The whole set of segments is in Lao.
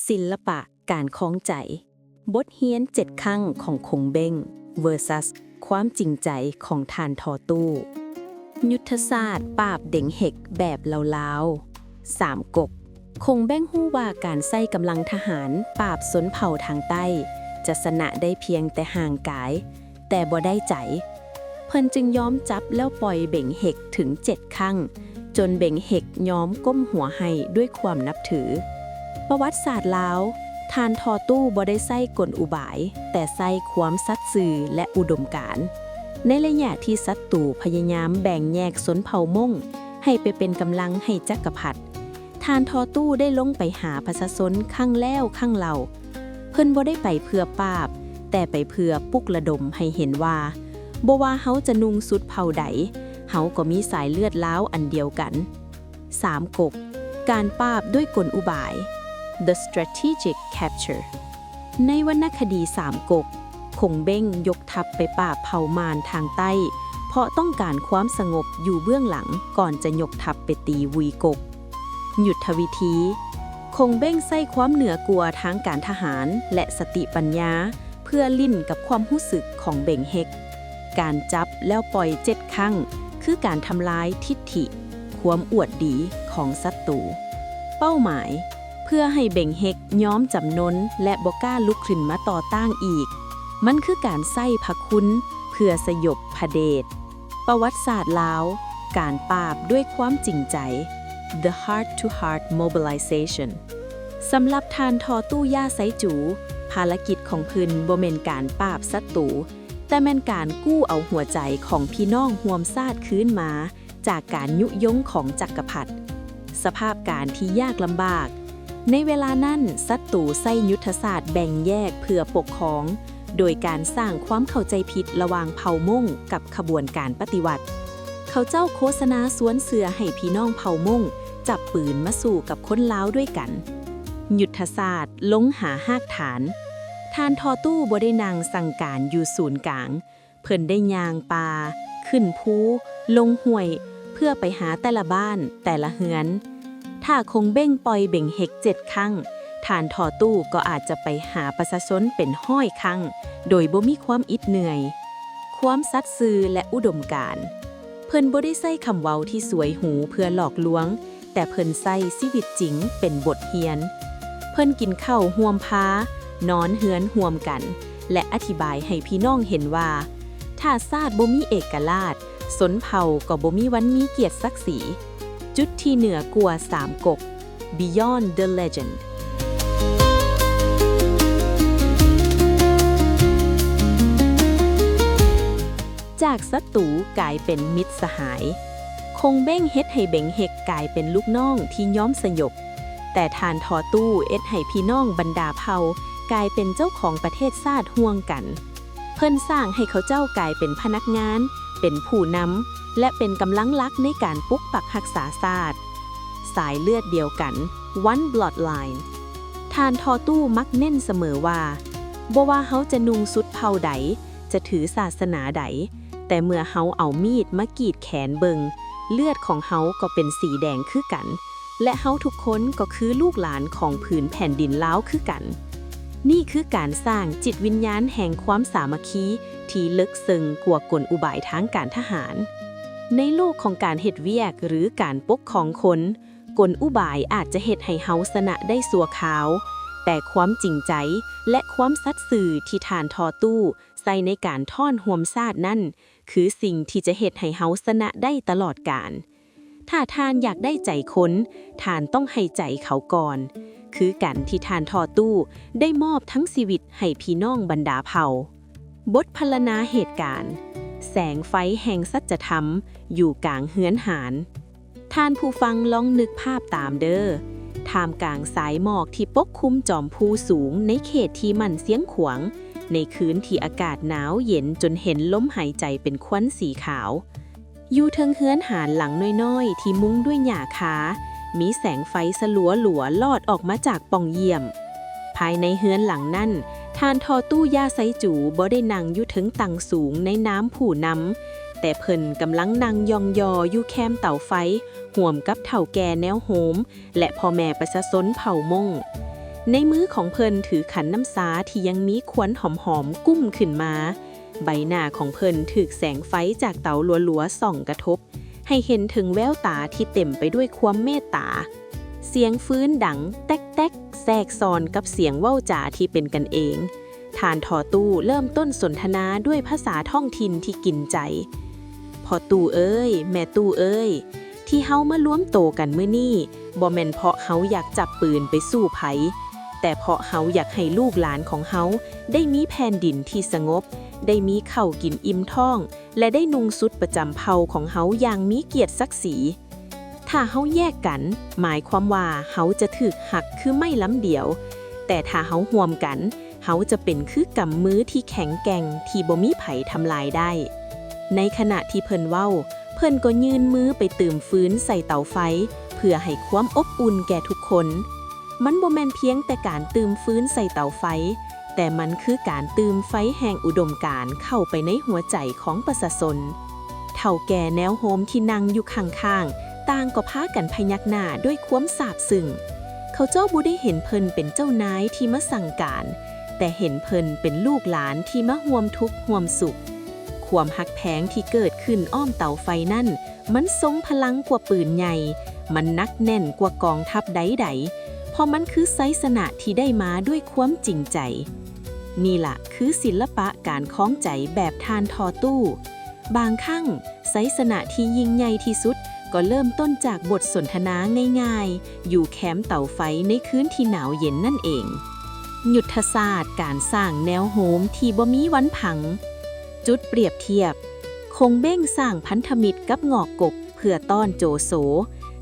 ສິລະປະການຄອງໃຈ. ບົດຮຽນເຈັດຄັ້ງຂອງຄົງເບັ້ງ ເວີຊັສ ຄວາມຈິງໃຈຂອງທ່ານທໍ່ຕູ້. ຍຸດທະສາດປາບເດັງເຮັກແບບລາວໆ. ສາມກົກ. ຄົງເບັ້ງຮູ້ວ່າການໃຊ້ກຳລັງທະຫານປາບຊົນເຜົ່າທາງໃຕ້ ຈະຊະນະໄດ້ພຽງແຕ່ຮ່າງກາຍ, ແຕ່ບໍ່ໄດ້ໃຈ. ເພິ່ນຈຶ່ງຍອມຈັບແລ້ວປ່ອຍເບັງເຮັກເຖິງເຈັດຄັ້ງ, ຈົນເບັງເຮັກຍອມກົ້ມຫົວໃຫ້ດ້ວຍຄວາມນັບຖື. ປະຫວັດສາດລາວ, ທ່ານທໍ່ຕູ້ບໍ່ໄດ້ໃຊ້ກົນອຸບາຍ, ແຕ່ໃຊ້ຄວາມສັດຊື່ ແລະ ອຸດົມການ. ໃນໄລຍະທີ່ສັດຕູພະຍາຍາມແບ່ງແຍກຊົນເຜົ່າມົ້ງໃຫ້ໄປເປັນກຳລັງໃຫ້ຈັກກະພັດ, ທ່ານທໍ່ຕູ້ໄດ້ລົງໄປຫາປະຊາຊົນຄັ້ງແລ້ວຄັ້ງເລົ່າ. ເພິ່ນບໍ່ໄດ້ໄປເພື່ອປາບ, ແຕ່ໄປເພື່ອປຸກລະດົມໃຫ້ເຫັນວ່າ ບໍ່ວ່າເຮົາຈະນຸ່ງຊຸດເຜົ່າໃດ, ເຮົາກໍມີສາຍເລືອດລາວອັນດຽວກັນ. ສາມກົກ. ການປາບດ້ວຍກົນອຸບາຍ The Strategic Capture. ໃນວັນນະຄະດີສາມກົກ, ຄົງເບັ້ງຍົກທັບໄປປາບເຜົ່າມານທາງໃຕ້ ເພາະຕ້ອງການຄວາມສະຫງົບຢູ່ເບື້ອງຫຼັງ ກ່ອນຈະຍົກທັບໄປຕີຫວຸຍກົກ. ຍຸດທະວິທີ. ຄົງເບັ້ງໃຊ້ຄວາມເໜືອກວ່າທາງການທະຫານ ແລະ ສະຕິປັນຍາ ເພື່ອຫຼິ້ນກັບຄວາມຮູ້ສຶກຂອງເບັງເຮັກ. ການຈັບແລ້ວປ່ອຍເຈັດຄັ້ງ ຄືການທຳລາຍທິດຖິ, ຄວາມອວດດີຂອງສັດຕູ. ເປົ້າໝາຍ. ເພື່ອໃຫ້ເບັງເຮັກຍອມຈຳນົນ ແລະ ບໍ່ກ້າລຸກຂຶ້ນມາຕໍ່ຕ້ານອີກ. ມັນຄືການໃຊ້ພະຄຸນເພື່ອສະຫຍົບພະເດດ. ປະຫວັດສາດລາວ, ການປາບດ້ວຍຄວາມຈິງໃຈ The Heart to Heart Mobilization. ສຳລັບທ່ານ ທໍຕູ້ ຢາໄຊຈູ, ພາລະກິດຂອງເພິ່ນບໍ່ແມ່ນການປາບສັດຕູ, ແຕ່ແມ່ນການກູ້ເອົາຫົວໃຈຂອງພີ່ນ້ອງຮ່ວມຊາດຄືນມາ ຈາກການຍຸຍົງຂອງຈັກກະພັດ. ສະພາບການທີ່ຍາກລຳບາກ. ໃນເວລານັ້ນ, ສັດຕູໃຊ້ຍຸດທະສາດແບ່ງແຍກເພື່ອປົກຄອງ, ໂດຍການສ້າງຄວາມເຂົ້າໃຈຜິດລະຫວ່າງເຜົ່າມົ້ງກັບຂະບວນການປະຕິວັດ. ເຂົາເຈົ້າໂຄສະນາຊວນເຊື່ອໃຫ້ພີ່ນ້ອງເຜົ່າມົ້ງຈັບປືນມາສູ້ກັບຄົນລາວດ້ວຍກັນ. ຍຸດທະສາດລົງຫາຮາກຖານ. ທ່ານ ທໍຕູ້ ບໍ່ໄດ້ນັ່ງສັ່ງການຢູ່ສູນກາງ. ເພິ່ນໄດ້ຍ່າງປ່າ, ຂຶ້ນພູ, ລົງຫ້ວຍ ເພື່ອໄປຫາແຕ່ລະບ້ານ, ແຕ່ລະເຮືອນ. ຖ້າຄົງເບັ້ງປ່ອຍເບັງເຮັກເຈັດຄັ້ງ, ທ່ານ ທໍຕູ້ ກໍອາດຈະໄປຫາປະຊາຊົນເປັນຮ້ອຍຄັ້ງ ໂດຍບໍ່ມີຄວາມອິດເໜື່ອຍ. ຄວາມສັດຊື່ ແລະ ອຸດົມການ. ເພິ່ນບໍ່ໄດ້ໃຊ້ຄຳເວົ້າທີ່ສວຍຫູເພື່ອຫຼອກລວງ, ແຕ່ເພິ່ນໃຊ້ຊີວິດຈິງເປັນບົດຮຽນ. ເພິ່ນກິນເຂົ້າຮ່ວມພາ, ນອນເຮືອນຮ່ວມກັນ ແລະ ອະທິບາຍໃຫ້ພີ່ນ້ອງເຫັນວ່າ ຖ້າຊາດບໍ່ມີເອກະລາດ, ຊົນເຜົ່າກໍບໍ່ມີວັນມີກຽດສັກສີ. ຈຸດທີ່ເໜືອກວ່າສາມກົກ Beyond the Legend. ຈາກສັດຕູກາຍເປັນມິດສະຫາຍ. ຄົງເບັ້ງເຮັດໃຫ້ເບັງເຮັກກາຍເປັນລູກນ້ອງທີ່ຍອມສະຫຍົບ, ແຕ່ທ່ານ ທໍຕູ້ ເຮັດໃຫ້ພີ່ນ້ອງບັນດາເຜົ່າກາຍເປັນເຈົ້າຂອງປະເທດຊາດຮ່ວມກັນ. ເພິ່ນສ້າງໃຫ້ເຂົາເຈົ້າກາຍເປັນພະນັກງານ, ເປັນຜູ້ນຳ ແລະ ເປັນກຳລັງຫຼັກໃນການປົກປັກຮັກສາຊາດ. ສາຍເລືອດດຽວກັນ One Bloodline. ທ່ານ ທໍຕູ້ ມັກເນັ້ນສະເໝີວ່າ ບໍ່ວ່າເຮົາຈະນຸ່ງຊຸດເຜົ່າໃດ, ຈະຖືສາສະໜາໃດ, ແຕ່ເມື່ອເຮົາເອົາມີດມາກຣີດແຂນເບິ່ງ, ເລືອດຂອງເຮົາກໍເປັນສີແດງຄືກັນ, ແລະ ເຮົາທຸກຄົນກໍຄືລູກຫຼານຂອງຜືນແຜ່ນດິນລາວຄືກັນ. ນີ້ຄືການສ້າງຈິດວິນຍານແຫ່ງຄວາມສາມັກຄີທີ່ເລິກເຊິ່ງກວ່າກົນອຸບາຍທາງການທະຫານ. ໃນໂລກຂອງການເຮັດວຽກ ຫຼື ການປົກຄອງຄົນ, ກົນອຸບາຍອາດຈະເຮັດໃຫ້ເຮົາຊະນະໄດ້ຊົ່ວຄາວ, ແຕ່ຄວາມຈິງໃຈ ແລະ ຄວາມສັດຊື່ທີ່ທ່ານ ທໍຕູ້ ໃຊ້ໃນການທ້ອນຮ່ວມຊາດນັ້ນ ຄືສິ່ງທີ່ຈະເຮັດໃຫ້ເຮົາຊະນະໄດ້ຕະຫຼອດການ. ຖ້າທ່ານຢາກໄດ້ໃຈຄົນ, ທ່ານຕ້ອງໃຫ້ໃຈເຂົາກ່ອນ, ຄືກັນທີ່ທ່ານ ທໍຕູ້ ໄດ້ມອບທັງຊີວິດໃຫ້ພີ່ນ້ອງບັນດາເຜົ່າ. ບົດພັນລະນາເຫດການ ແສງໄຟແຫ່ງສັດຈະທຳຢູ່ກາງເຮືອນຫານ. ທ່ານຜູ້ຟັງລອງນຶກພາບຕາມເດີ້. ທ່າມກາງສາຍໝອກທີ່ປົກຄຸມຈອມພູສູງໃນເຂດທີ່ໝັ້ນຊຽງຂວາງ, ໃນຄືນທີ່ອາກາດໜາວເຢັນຈົນເຫັນລົມຫາຍໃຈເປັນຄວັນສີຂາວ. ຢູ່ເທິງເຮືອນຫານຫຼັງນ້ອຍໆທີ່ມຸງດ້ວຍຫຍ້າຄາ, ມີແສງໄຟສະຫຼວໆລອດອອກມາຈາກປ່ອງຢ້ຽມ. ພາຍໃນເຮືອນຫຼັງນັ້ນ, ທ່ານ ທໍຕູ້ ຢາໄຊຈູ ບໍ່ໄດ້ນັ່ງຢູ່ເທິງຕັ່ງສູງໃນນາມຜູ້ນຳ, ແຕ່ເພິ່ນກຳລັງນັ່ງຢ່ອງຍໍຢູ່ແຄມເຕົາໄຟ ຮ່ວມກັບເຖົ້າແກ່ແນວໂຮມ ແລະ ພໍ່ແມ່ປະຊາຊົນເຜົ່າມົ້ງ. ໃນມືຂອງເພິ່ນຖືຂັນນ້ຳຊາທີ່ຍັງມີຄວັນຫອມໆກຸ້ມຂຶ້ນມາ. ໃບໜ້າຂອງເພິ່ນຖືກແສງໄຟຈາກເຕົາລັວໆສ່ອງກະທົບ, ໃຫ້ເຫັນເຖິງແວວຕາທີ່ເຕັມໄປດ້ວຍຄວາມເມດຕາ. ສຽງຟືນດັງແຕັກໆ ແຊກຊ້ອນກັບສຽງເວົ້າຈາທີ່ເປັນກັນເອງ. ທ່ານທໍ່ຕູ້ເລີ່ມຕົ້ນສົນທະນາດ້ວຍພາສາທ້ອງຖິ່ນທີ່ກິນໃຈ. ພໍ່ຕູ້ເອີຍ, ແມ່ຕູ້ເອີຍ, ທີ່ເຮົາມາລວມໂຕກັນມື້ນີ້ ບໍ່ແມ່ນເພາະເຮົາຢາກຈັບປືນໄປສູ້ໃຜ, ແຕ່ເພາະເຮົາຢາກໃຫ້ລູກຫຼານຂອງເຮົາໄດ້ມີແຜ່ນດິນທີ່ສະຫງົບ, ໄດ້ມີເຂົ້າກິນອີ່ມທ້ອງ ແລະ ໄດ້ນຸ່ງຊຸດປະຈຳເຜົ່າຂອງເຮົາຢ່າງມີກຽດສັກສີ. ຖ້າເຮົາແຍກກັນ, ໝາຍຄວາມວ່າເຮົາຈະຖືກຫັກຄືໄມ້ລຳດຽວ, ແຕ່ຖ້າເຮົາຮ່ວມກັນ, ເຮົາຈະເປັນຄືກຳມືທີ່ແຂງແກ່ງທີ່ບໍ່ມີໃຜທຳລາຍໄດ້. ໃນຂະນະທີ່ເພິ່ນເວົ້າ, ເພິ່ນກໍຍື່ນມືໄປຕື່ມຟືນໃສ່ເຕົາໄຟ ເພື່ອໃຫ້ຄວາມອົບອຸ່ນແກ່ທຸກຄົນ. ມັນບໍ່ແມ່ນພຽງແຕ່ການຕື່ມຟືນໃສ່ເຕົາໄຟ, ແຕ່ມັນຄືການຕື່ມໄຟແຫ່ງອຸດົມການເຂົ້າໄປໃນຫົວໃຈຂອງປະຊາຊົນ. ເຖົ້າແກ່ແນວໂຮມທີ່ນັ່ງຢູ່ຂ້າງໆ ຕ່າງກໍພາກັນພະຍັກໜ້າດ້ວຍຄວາມຊາບຊຶ້ງ. ເຂົາເຈົ້າບໍ່ໄດ້ເຫັນເພິ່ນເປັນເຈົ້ານາຍທີ່ມາສັ່ງການ, ແຕ່ເຫັນເພິ່ນເປັນລູກຫຼານທີ່ມາຮ່ວມທຸກຮ່ວມສຸກ. ຄວາມຮັກແພງທີ່ເກີດຂຶ້ນອ້ອມເຕົາໄຟນັ້ນ ມັນຊົງພະລັງກວ່າປືນໃຫຍ່, ມັນໜັກແໜ້ນກວ່າກອງທັບໃດໆ, ເພາະມັນຄືໄຊຊະນະທີ່ໄດ້ມາດ້ວຍຄວາມຈິງໃຈ. ນີ້ລະຄືສິນລະປະການຄອງໃຈແບບທ່ານທໍ່ຕູ້. ບາງຄັ້ງ, ໄຊຊະນະທີ່ຍິ່ງໃຫຍ່ທີ່ສຸດກໍເລີ່ມຕົ້ນຈາກບົດສົນທະນາງ່າຍໆ ຢູ່ແຄມເຕົາໄຟໃນຄືນທີ່ໜາວເຢັນນັ້ນເອງ. ຍຸດທະສາດການສ້າງແນວໂຮມທີ່ບໍ່ມີວັນພັງ. ຈຸດປຽບທຽບ, ຄົງເບ້ງສ້າງພັນທະມິດກັບງອກກົກເພື່ອຕ້ອນໂຈໂສ,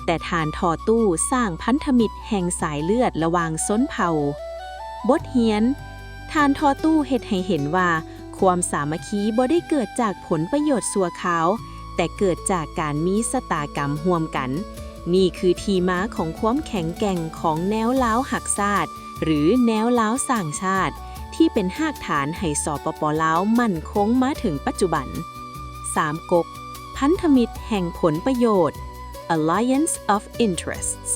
ແຕ່ທ່ານທໍ່ຕູ້ສ້າງພັນທະມິດແຫ່ງສາຍເລືອດລະຫວ່າງຊົນເຜົ່າ. ບົດຮຽນ, ທ່ານທໍ່ຕູ້ເຮັດໃຫ້ເຫັນວ່າ ຄວາມສາມັກຄີບໍ່ໄດ້ເກີດຈາກຜົນປະໂຫຍດຊົ່ວຄາວ, ແຕ່ເກີດຈາກການມີຊະຕາກຳຮ່ວມກັນ. ນີ້ຄືທີ່ມາຂອງຄວາມແຂງແກ່ງຂອງແນວລາວຮັກຊາດ ຫຼື ແນວລາວສ້າງຊາດ ທີ່ເປັນຮາກຖານໃຫ້ ສປປ ລາວ ໝັ້ນຄົງມາເຖິງປັດຈຸບັນ. ສາມກົກ, ພັນທະມິດແຫ່ງຜົນປະໂຫຍດ, Alliance of Interests.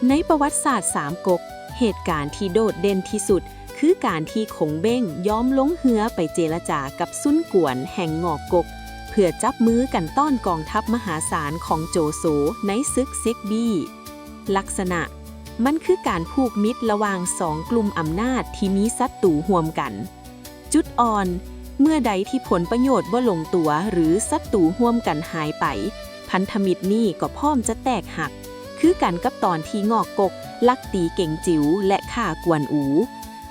ໃນປະຫວັດສາດສາມກົກ, ເຫດການທີ່ໂດດເດັ່ນທີ່ສຸດ ຄືການທີ່ຄົງເບ້ງຍອມລົງເຮືອໄປເຈລະຈາກັບຊຸນກວນແຫ່ງງອກກົກ ເພື່ອຈັບມືກັນຕ້ອນກອງທັບມະຫາສານຂອງໂຈໂສໃນເສິກເຊັກບີ. ລັກສະນະ, ມັນຄືການຜູກມິດລະຫວ່າງສອງກຸ່ມອຳນາດທີ່ມີສັດຕູຮ່ວມກັນ. ຈຸດອ່ອນ, ເມື່ອໃດທີ່ຜົນປະໂຫຍດບໍ່ລົງຕົວ ຫຼື ສັດຕູຮ່ວມກັນຫາຍໄປ, ພັນທະມິດນີ້ກໍພ້ອມຈະແຕກຫັກ, ຄືກັນກັບຕອນທີ່ງອກກົກລັກຕີເກັງຈິວ ແລະ ຂ້າກວນອູ.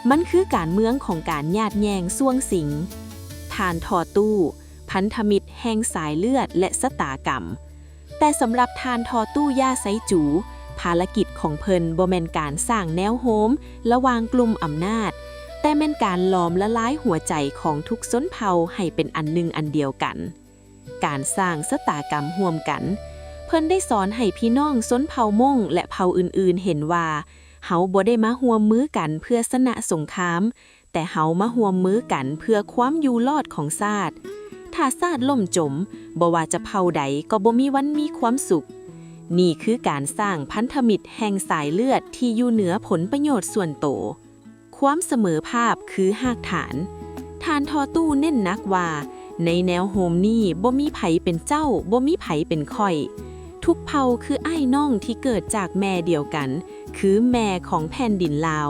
ມັນຄືການເມືອງຂອງການຍາດແຍ່ງຊ່ວງຊິງ. ທ່ານທໍ່ຕູ້, ພັນທະມິດແຫ່ງສາຍເລືອດ ແລະ ຊະຕາກຳ. ແຕ່ສຳລັບທ່ານທໍ່ຕູ້ ຢາໄຊຈູ, ພາລະກິດຂອງເພິ່ນບໍ່ແມ່ນການສ້າງແນວໂຮມລະຫວ່າງກຸ່ມອຳນາດ, ແຕ່ແມ່ນການຫຼອມລະລາຍຫົວໃຈຂອງທຸກຊົນເຜົ່າໃຫ້ເປັນອັນໜຶ່ງອັນດຽວກັນ. ການສ້າງຊະຕາກຳຮ່ວມກັນ, ເພິ່ນໄດ້ສອນໃຫ້ພີ່ນ້ອງຊົນເຜົ່າມົ້ງ ແລະ ເຜົ່າອື່ນໆເຫັນວ່າ, ເຮົາບໍ່ໄດ້ມາຮ່ວມມືກັນເພື່ອຊະນະສົງຄາມ, ແຕ່ເຮົາມາຮ່ວມມືກັນເພື່ອຄວາມຢູ່ລອດຂອງຊາດ. ຖ້າຊາດລົ້ມຈົມ, ບໍ່ວ່າຈະເຜົ່າໃດກໍບໍ່ມີວັນມີຄວາມສຸກ. ນີ້ຄືການສ້າງພັນທະມິດແຫ່ງສາຍເລືອດທີ່ຢູ່ເໜືອຜົນປະໂຫຍດສ່ວນໂຕ. ຄວາມສະເໝີພາບຄືຮາກຖານ. ທ່ານທໍ່ຕູ້ເນັ້ນໜັກວ່າ, ໃນແນວໂຮມນີ້ບໍ່ມີໃຜເປັນເຈົ້າ, ບໍ່ມີໃຜເປັນຂ້ອຍ. ທຸກເຜົ່າຄືອ້າຍນ້ອງທີ່ເກີດຈາກແມ່ດຽວກັນ, ຄືແມ່ຂອງແຜ່ນດິນລາວ.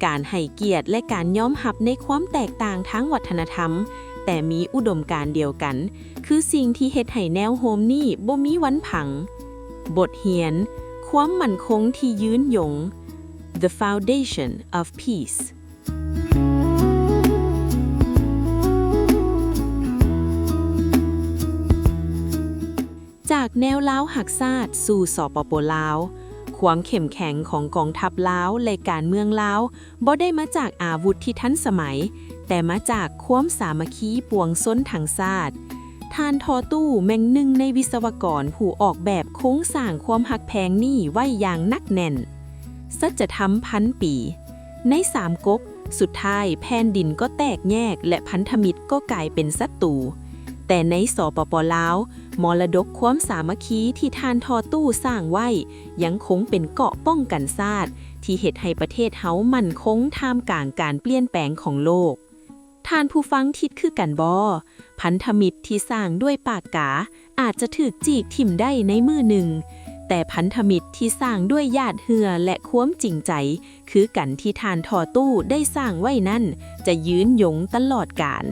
ການໃຫ້ກຽດ ແລະ ການຍອມຮັບໃນຄວາມແຕກຕ່າງທາງວັດທະນະທຳ, ແຕ່ມີອຸດົມການດຽວກັນ, ຄືສິ່ງທີ່ເຮັດໃຫ້ແນວໂຮມນີ້ບໍ່ມີວັນພັງ. ບົດຮຽນ, ຄວາມໝັ້ນຄົງທີ່ຍືນຍົງ. The Foundation of Peace. ຈາກແນວລາວຮັກຊາດສູ່ ສປປ ລາວ, ຄວາມເຂັ້ມແຂງຂອງກອງທັບລາວ ແລະ ການເມືອງລາວ ບໍ່ໄດ້ມາຈາກອາວຸດທີ່ທັນສະໄໝ, ແຕ່ມາຈາກຄວາມສາມັກຄີປວງຊົນທັງຊາດ. ທ່ານທໍ່ຕູ້ແມ່ນໜຶ່ງໃນວິສະວະກອນຜູ້ອອກແບບໂຄງສ້າງຄວາມຮັກແພງນີ້ໄວ້ຢ່າງໜັກແໜ້ນ. ສັດຈະທຳພັນປີ. ໃນສາມກົກ, ສຸດທ້າຍແຜ່ນດິນກໍແຕກແຍກ ແລະ ພັນທະມິດກໍກາຍເປັນສັດຕູ. ແຕ່ໃນ ສປປ ລາວ, ມໍລະດົກຄວາມສາມັກຄີທີ່ທ່ານທໍ່ຕູ້ສ້າງໄວ້ ຍັງຄົງເປັນເກາະປ້ອງກັນຊາດ ທີ່ເຮັດໃຫ້ປະເທດເຮົາໝັ້ນຄົງທ່າມກາງການປ່ຽນແປງຂອງໂລກ. ທ່ານຜູ້ຟັງຄິດຄືກັນບໍ່? ພັນທະມິດທີ່ສ້າງດ້ວຍປາກກາອາດຈະຖືກຈີກຖິ້ມໄດ້ໃນມື້ໜຶ່ງ, ແຕ່ພັນທະມິດທີ່ສ້າງດ້ວຍຫຍາດເຫື່ອ ແລະ ຄວາມຈິງໃຈຄືກັນທີ່ທ່ານທໍ່ຕູ້ໄດ້ສ້າງໄວ້ນັ້ນ ຈະຍືນຍົງຕະຫຼອດການ.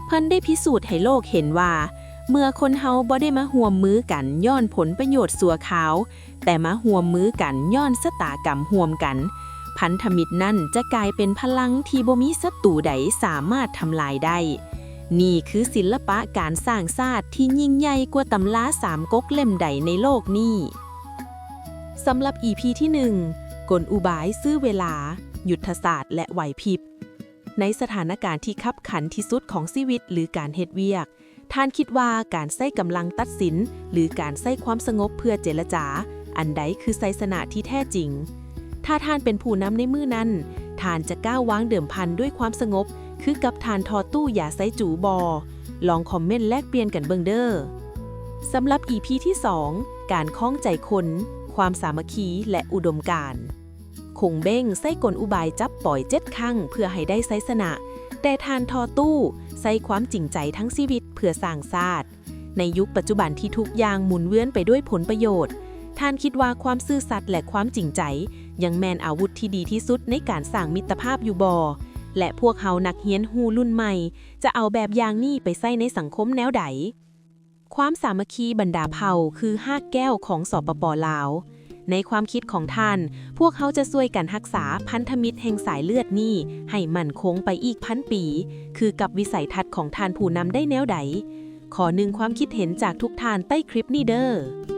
ເພິ່ນໄດ້ພິສູດໃຫ້ໂລກເຫັນວ່າ ເມື່ອຄົນເຮົາບໍ່ໄດ້ມາຮ່ວມມືກັນຍ້ອນຜົນປະໂຫຍດຊົ່ວຄາວ, ແຕ່ມາຮ່ວມມືກັນຍ້ອນຊະຕາກຳຮ່ວມກັນ, ພັນທະມິດນັ້ນຈະກາຍເປັນພະລັງທີ່ບໍ່ມີສັດຕູໃດສາມາດທຳລາຍໄດ້. ນີ້ຄືສິລະປະການສ້າງຊາດທີ່ຍິ່ງໃຫຍ່ກວ່າຕຳລາສາມກົກເຫຼັ້ມໃດໃນໂລກນີ້. ສຳລັບອີພີທີໜຶ່ງ ກົນອຸບາຍຊື້ເວລາ, ຍຸດທະສາດ ແລະ ໄຫວພິບ. ໃນສະຖານະການທີ່ຄັບຂັນທີ່ສຸດຂອງຊີວິດ ຫຼື ການເຮັດວຽກ, ທ່ານຄິດວ່າການໃຊ້ກຳລັງຕັດສິນ ຫຼື ການໃຊ້ຄວາມສະຫງົບເພື່ອເຈລະຈາ, ອັນໃດຄືໄຊຊະນະທີ່ແທ້ຈິງ? ຖ້າທ່ານເປັນຜູ້ນຳໃນມື້ນັ້ນ, ທ່ານຈະກ້າວວາງເດີມພັນດ້ວຍຄວາມສະຫງົບ ຄືກັບທ່ານທໍ່ຕູ້ຢາໄຊຈູບໍ່? ລອງຄອມເມັນແລກປ່ຽນກັນເບິ່ງເດີ້. ສຳລັບອີພີທີສອງ ການຄອງໃຈຄົນ, ຄວາມສາມັກຄີ ແລະ ອຸດົມການ. ຄົງເບັງໃຊ້ກົນອຸບາຍຈັບປອຍເຈັດຄັ້ງເພື່ອໃຫ້ໄດ້ໄຊຊະນະ, ແຕ່ທ່ານທໍ່ຕູ້ໃຊ້ຄວາມຈິງໃຈທັງຊີວິດເພື່ອສ້າງຊາດ. ໃນຍຸກປັດຈຸບັນທີ່ທຸກຢ່າງໝູນວຽນໄປດ້ວຍຜົນປະໂຫຍດ, ທ່ານຄິດວ່າຄວາມຊື່ສັດ ແລະ ຄວາມຈິງໃຈຍັງແມ່ນອາວຸດທີ່ດີທີ່ສຸດໃນການສ້າງມິດຕະພາບຢູ່ບໍ່? ແລະ ພວກເຮົານັກຮຽນຮູ້ລຸ້ນໃໝ່ຈະເອົາແບບຢ່າງນີ້ໄປໃຊ້ໃນສັງຄົມແນວໃດ? ຄວາມສາມັກຄີບັນດາເຜົ່າຄືຮາກແກ້ວຂອງ ສປປ ລາວ. ໃນຄວາມຄິດຂອງທ່ານ, ພວກເຮົາຈະຊ່ວຍກັນຮັກສາພັນທະມິດແຫ່ງສາຍເລືອດນີ້ໃຫ້ໝັ້ນຄົງໄປອີກພັນປີ, ຄືກັບວິໄສທັດຂອງທ່ານຜູ້ນຳໄດ້ແນວໃດ? ຂໍໜຶ່ງຄວາມຄິດເຫັນຈາກທຸກທ່ານໃຕ້ຄລິບນີ້ເດີ້.